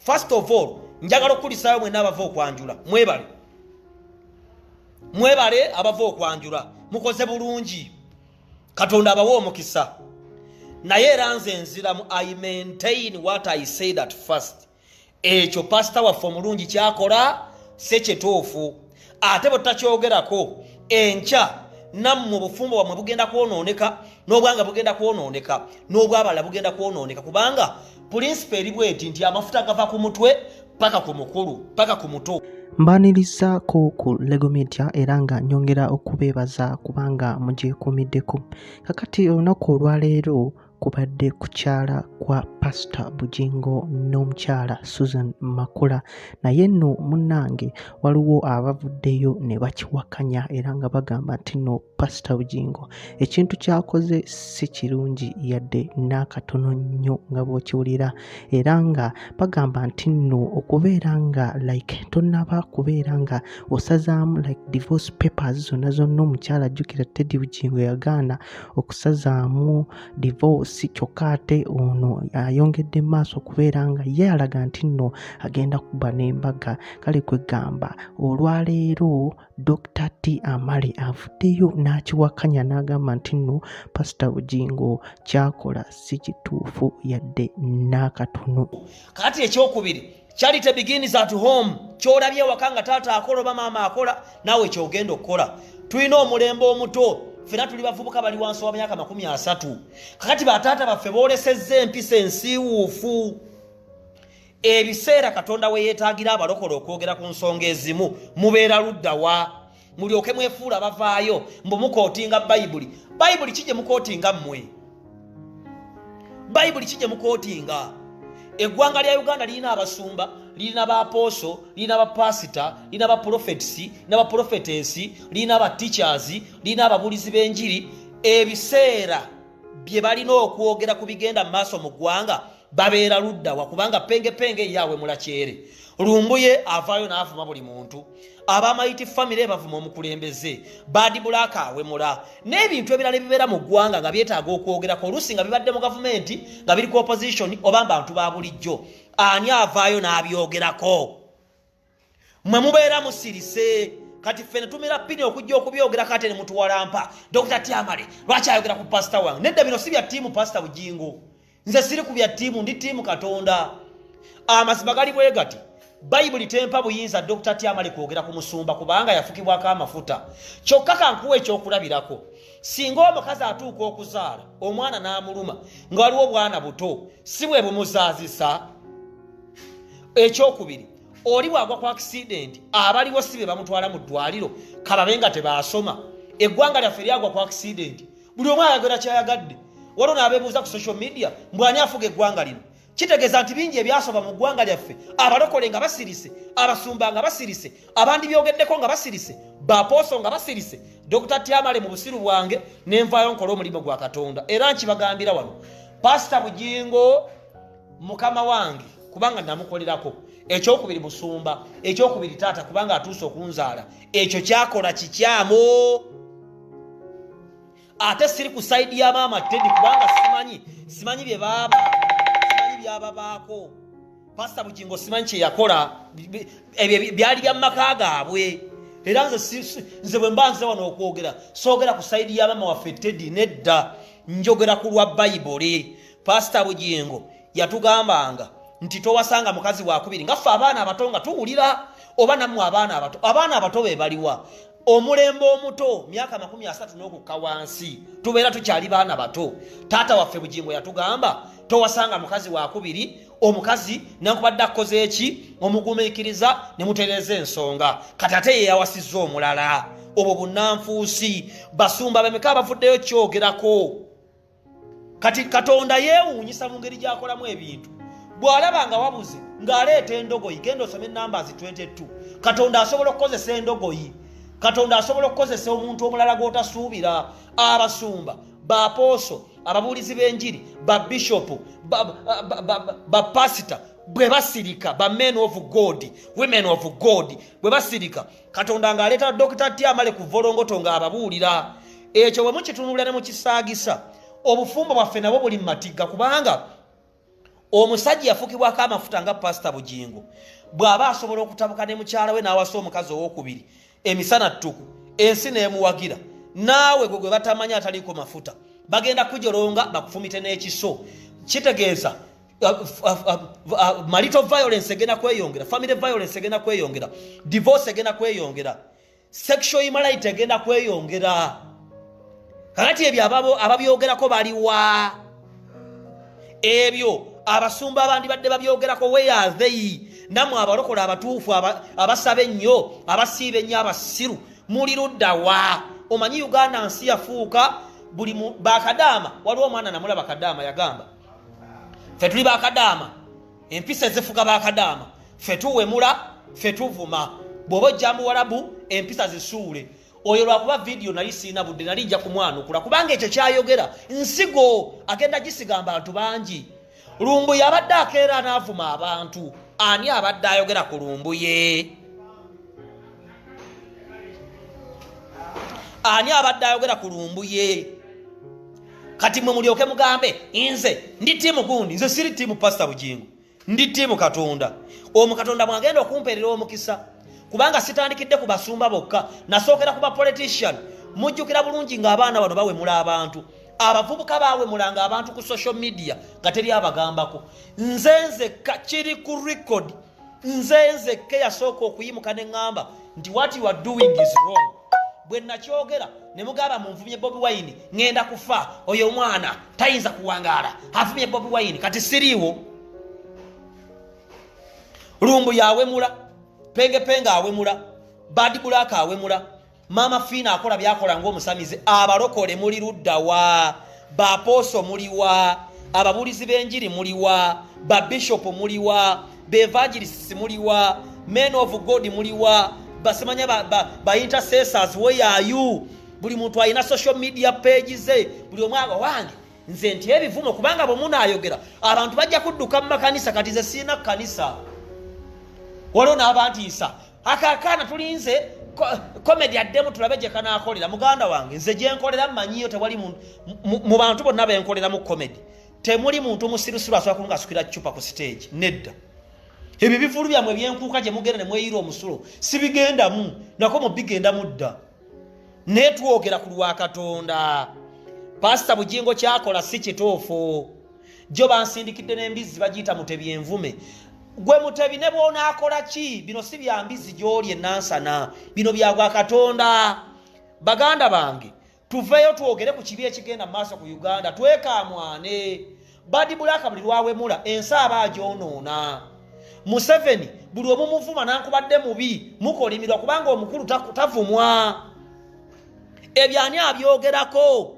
First of all, njagala okukulisaayo mwenna abava okwanjula. Mwebale, mwebale abava okwanjula, mukoze bulungi, Katonda abawe omukisa. Naye era nze nziramu, I maintain what I said at first. Ekyo pasita waffe omulungi kyakola si kituufu, ate bwe tutakyogerako enkya nammwe obufumbo bwammwe bugenda kwonooneka, n'obwanga bugenda kwonooneka, n'obwabalala bugenda kwonooneka, kubanga principle eri bweti nti amafuta gava ku mutwe paka ku mukulu paka ku muto. Mbaanirizaako ku Lego Media era nga nyongera okubeebaza kubanga mugyekuumiddeko. Kakati olunaku olwaleero kubadde kukyala kwa Pasita Bugingo n'omukyala Susan Makula, naye nno munnange waliwo abavuddeyo ne bakiwakanya era nga bagamba nti nno Pasita Bugingo ekintu ky'akoze si kirungi yadde n'akatono nnyo nga bw'okiwulira, era nga bagamba nti nno okubeera nga like tonnaba kubeera nga osazaamu like divorce papers zonna zonna. Omukyala, ajjukira Teddy Bugingo yagaana okusazaamu divorce, kyokka ate ono ayongedde maaso okubeera nga ye alaga nti nno agenda kuba n'embaga. Kale kwegamba olwaleero Dr. T Amale avuddeyo n'akiwakanya n'agamba nti nno Pasita Bugingo kyakola si kituufu yadde n'akatono. Kati ekyokubiri, charity begins at home. Kyolabye ewaka nga taata akola oba maama akola, naawe kyogenda okukola. Tulina omulembe omuto, ffena tuli bavubuka bali wansi wa myaka 30. Kakati bataata baffe boolesezza empisa ensiiwuufu. Ebiseera Katonda we yeetaagira abalokola okwogera ku nsonga ezimu mubeera luddawa? Mulyoke mwefuula bavaayo mbu muquotinga Bayibuli. Bayibuli ki gye muquotinga mmwe? Bayibuli ki gye muquotinga? Eggwanga lya Uganda lirina abasumba, lirina baapostle, lirina bapasita, lirina baprophets, lirina baprophetess, lirina abateachers, lirina ababuulizi b'enjiri. Ebiseera bye balina okwogera ku bigenda mu maaso mu ggwanga babeera luddawa? Kubanga pengepenge yaabwe mulakyere Lumbuye avaayo n'avuma buli muntu, abamayiti famire bavuma omukulembeze, Bad Black awemula, n'ebintu ebirala ebibeera mu ggwanga nga byetaaga okwogerako, oluusi nga bibadde mu gavumenti, nga biri ku opposition oba bantu ba bulijjo. Ani avaayo n'abyogerako? Mwe mubeera musirise. Kati ffe netumira pini okujja okubyogerako, ate ne mutuwalampa. Dr Tyamale lwaki ayogera ku pasita wange? Nedda, bino si bya team Pasita Bugingo. Nze siri ku bya team, ndi team Katonda. Amazima gali bwe gati, Bayibuli tempa buyinza Dr Tyamale kwogera ku musumba kubanga yafukibwako amafuta. Kyokka kankuwa ekyokulabirako: singa omukazi atuuka okuzaala omwana n'amuluma nga waliwo obwana buto, si bwe bumuzaazisa? Ekyokubiri, oli bwagwa ku accident, abaliwo si be bamutwala mu ddwaliro, kababe nga tebaasoma? Eggwanga lyaffe lyagwa ku accident, buli omu ayagala kyayagadde. Waliwo n'abeebuuza ku social media mbw ani afuga eggwanga lino. Kitegeeza nti bingi ebyasoba mu ggwanga lyaffe, abalokole nga basirise, abasumba nga basirise, abandi byogeddeko nga basirise, baapostle nga basirise. Dr Tyamale, mu busiru bwange nenvaayo nkole omulimu gwa Katonda, era nkibagambira wano, Pasita Bugingo mukama wange kubanga namukolerako. Ekyokubiri musumba, ekyokubiri taata kubanga atuuse okunzaala. Ekyo kyakola kikyamu. Ate siri ku side ya maama Teddy kubanga simanyi bye baaba, simanyi byababaako. Pasita Bugingo simanyi kyeyakola, ebyo byali bya maka gaabwe. Era nze bwe mba nze wano okwogera, soogera ku side ya maama waffe Teddy, nedda, njogera ku lwa Bayibuli. Pasita Bugingo yatugambanga nti towasanga mukazi wakubiri nga ffe abaana abato nga tuwulira, oba nammwe abaana abato. Abaana abato be baliwa? Omulembe omuto, myaka 30 n'okukka wansi, tubeera tukyali baana bato. Taata waffe Bugingo yatugamba towasanga mukazi wakubiri. Omukazi nankubadde akoze eki, omugumiikiriza ne mutereeza ensonga. Kati ate ye yawasizza omulala, obwo bunnanfuusi. Basumba bameka abavuddeyo kyogerako? Kati Katonda yeewuunyisa mu ngeri gy'akolamu ebintu. Bw'alaba nga wabuze ng'aleeta endogoyi. Genda osome Numbers 22. Katonda asobola okukozesa endogoyi, Katonda asobola okukozesa omuntu omulala gw'otasuubira. Abasumba, baapostle, ababuulizi b'enjiri, babishopu, bapasita bwe basirika, ba men of God, women of God bwe basirika, Katonda ng'aleeta Dr Tyamale ku volongoto ng'ababuulira. Ekyo bwe mukitunulira ne mukisaagisa, obufumbo bwaffe nabwo buli mu matigga, kubanga Omusajja yafukibwako amafuta nga Pasita Bugingo bw'aba asobola okutabuka ne mukyala we n'awasa omukazi owokubiri emisana ttuku, ensi n'emuwagira. Naawe gwe gwe batamanya ataliiko mafuta bagenda kujolonga bakufumite n'ekiso. Kitegeeza marital violence egenda kweyongera, family violence egenda kweyongera, divorce egenda kweyongera, sexual immorality egenda kweyongera. Kakati ebyo ababyogerako baliwa? Ebyo abasumba abandi badde babyogerako, where are they? Nammwe abalokola abatuufu, abasaba ennyo, abasiiba ennyo, abasiru, muli luddawa? Omanyi Uganda nsi yafuuka buli bakadaama. Waliwo omwana namulaba kadaama, yagamba, "Ffe tuli bakadaama, empisa ezifuga bakadaama, ffe tuwemula, ffe tuvuma. Bw'oba ojja muwalabu, empisa zisuule." Oyo lwakuba vidiyo nali siina budde, nali nja kumwanukula, kubanga ekyo kyayogera nsigo agenda gisigamba abantu bangi. Lumbuye abadde akeera anaavuma abantu. Ani abadde ayogera ku Lumbuye? Ani abadde ayogera ku Lumbuye? Kati mwe mulyoke mugambe nze ndi team gundi. Nze siri team Pasita Bugingo, ndi team Katonda. Omu Katonda mwagenda okumpeerera omukisa, kubanga sitandikidde ku basumba bokka, nasookera ku bapolitician. Mujjukira bulungi ng'abaana bano bawemula abantu, abavubuka bawemulanga abantu ku social media nga teri abagambako. Nze nzekka, kiri ku record, nze nzekka yasooka okuyimuka ne ŋŋamba nti what you are doing is wrong. Bwe nakyogera ne mugamba munvumye Bobi Wine, ŋŋenda kufa, oyo omwana tayinza kuwangaala, avumye Bobi Wine. Kati siriiwo. Lumbu yawemula, Pengepenge awemula, Bad Black awemula, Maama Fiina akola byakola ng'omusamize. Abalokole muli luddawa? Bapooso muliwa? Ababuulizi b'enjiri muliwa? Babishopu muliwa? Beevangelists muliwa? Men of God muliwa? Basimanya ba intercessors, where are you? Buli muntu alina social media page ze, buli omwaga wange. Nze nti ebivumo, kubanga bwe munaayogera abantu bajja kudduka mu makanisa. Kati ze siina kanisa, waliwo n'abantiisa akakaana tulinze comedy addemu tulabe gye kanaakolera. Muganda wange, nze gyenkolera mmanyiyo. Tewali mu bantu bonna benkoleramu comedy, temuli muntu musirusiru asobola kungasukira cupa ku stage. Nedda. Ebyo bivulu byammwe ebyenkuuka gye mugenda ne mweyira omusulo, sibigendamu nako, mubigendamu dda. Naye twogera ku lwa Katonda. Pasita Bugingo kyakola si kituufu. Jo bansindikidde n'embizzi bagiyita Mutebi envume. Gwe Mutebi, ne bw'onaakola ki, bino si bya mbizzi gy'oli enansana, bino byagwa Katonda. Baganda bange, tuveeyo twogere ku kibi ekigenda mu maaso ku Uganda, twekamwane. Bad Black buli lwawemula ensi aba agyonoona. Museveni buli omumuvuma nankubadde mubi, mukolimirwa kubanga omukulu tavumwa. Ebyo ani abyogerako?